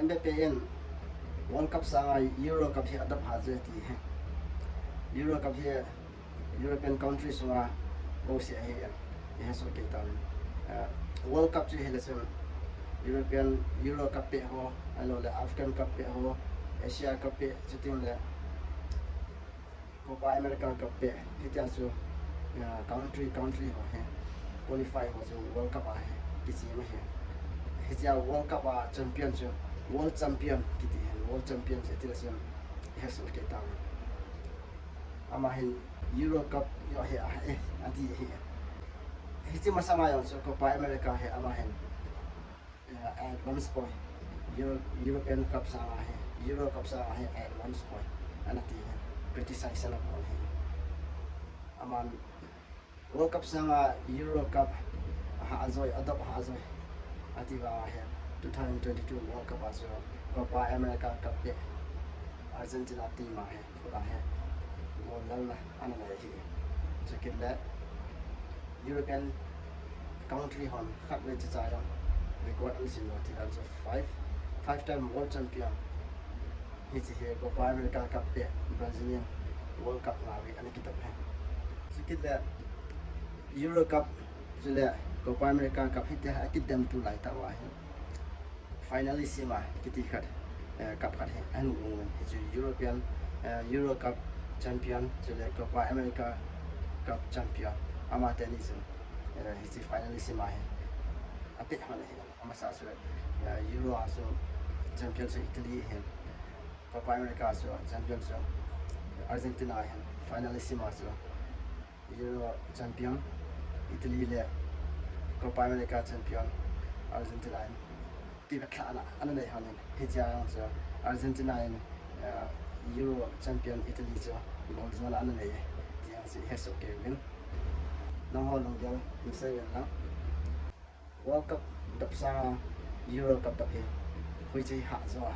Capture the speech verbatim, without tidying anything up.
Mbappe in World Cup sanga Euro Cup hi adop ha je ti hi. Euro Cup hi European country sunga bou se ahi, ihet soh kei tauvin. World Cup chu hile chun European Euro Cup pe ho, ahilou le African Cup pe ho, Asia Cup pe, chuting le Copa America Cup pe, hitia chu country country ho hi qualify ho chu World Cup a hi kichim ahi. Hitia World Cup a champion chu world champion kiti hi, world champion chu itile chun ihet soh kei tauvin. Ama hin Euro Cup joh hi ahi, ati ahi. Hiche masanga jong chu Copa America hi ama hin advance poi. European Cup sanga hi, Euro Cup sanga hi advance poi, ana ti hi, criticize ana bol hi. Aman World Cup sanga Euro Cup ahah joi, adop hah joi, ati vang ahi, two thousand twenty-two World Cup a chu Copa America Cup hi Argentina team a hi, khut a hi goal lalna ana nei ahi. Chukit le European country hon khatvei chicha jong record ana sim lou ti dan chu five, five time world champion. Hiche hi Copa America Cup pe, Brazilian World Cup nga vei ana kitop hi. Chukit le Euro Cup chule Copa America Cup hitia akidemtu laitah uva hi Finalissima kiti khat, cup khat hi ahin um uvin, hichu European, Euro Cup champion chule Copa America Cup champion, amateni chun hiche Finalissima hi apeh lhon ahi. Amasa chu Euro a chu champion chu Italy ahin, Copa America a chu champion chu Argentina ahin, Finalissima chu Euro champion Italy le Copa America champion Argentina in kivetlhahna ana nei lhonin, hichea jong chu Argentina in Euro champion Italy chu goal jona ana nei e ti jong chu ihet soh kei uvin. Nangho lunggel nasei uvin lang. World Cup dop sanga Euro Cup dop hi hoiche hahjo a,